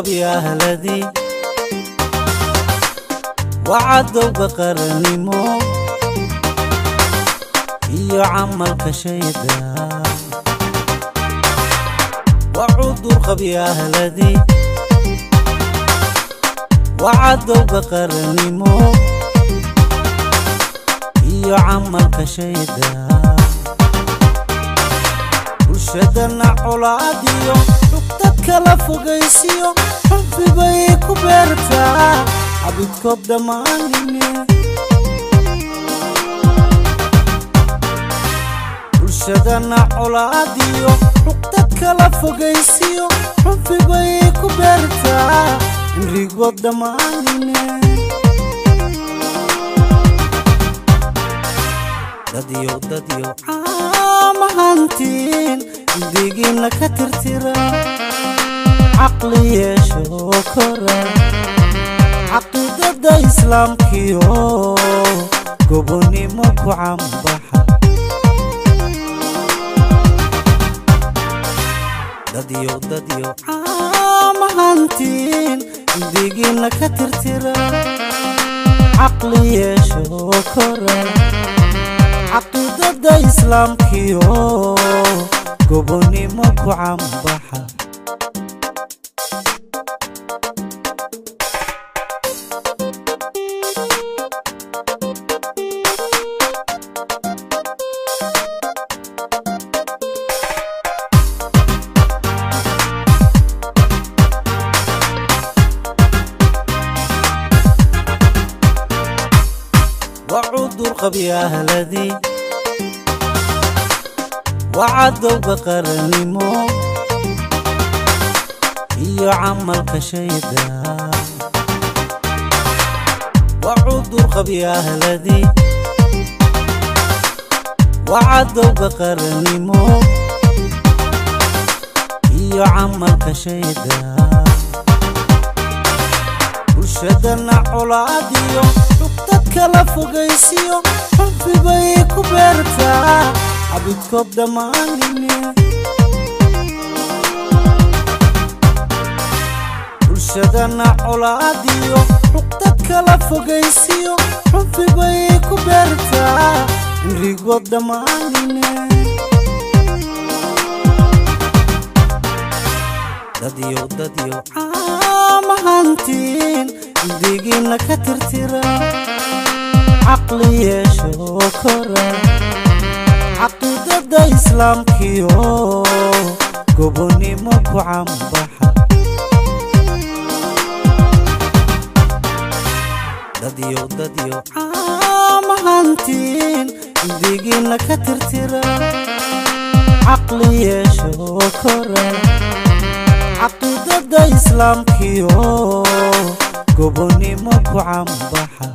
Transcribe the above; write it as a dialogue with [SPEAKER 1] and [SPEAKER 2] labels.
[SPEAKER 1] Qabyaaladii waa cadowga qarannimo iyo camalka shaydaan. Waa cudur qabyaaladii, waa cadowga qarannimo iyo camalka shaydaan. Bulshadana colaadiyo dad kala fogaysiyo xunfi bay ku beertaa cabidkood dhammaanine. Bulshadana colaadiyo dad kala fogaysiyo xunfi bay ku beertaa cimrigood dhammaanine. Dadyow, dadyow, caamahantiin indigiina ka tirtira, caqli yeesho, kora caqiidada islaamkiyo gobonimo ku cambaxa. Dadyow, dadyow, caamahantiin indigiina ka tirtira, caqli yeesho, kora caqiidada islaamkiyo gobonimo ku cambaxa. Waa cudur qabyaaladii, waa cadowga qarannimo iyo camalka shaydaan. Waa cudur qabyaaladii, waa cadowga qarannimo iyo camalka shaydaan. Bulshadana colaadiyo dad kala fogaysiyo xunfi bay ku beertaa cabidkood dhammaanine. Bulshadana colaadiyo dad kala fogaysiyo xunfi bay ku beertaa cimrigood dhammaanine. Dadyow, dadyow, caamahantiin indigiina ka tirtira, caqli yeesho, kora caqiidada islaamkiyo gobonimo ku cambaxa. Dadyow, dadyow, caamahantiin indigiina ka tirtira, caqli yeesho, kora caqiidada islaamkiyo gobonimo ku cambaxa.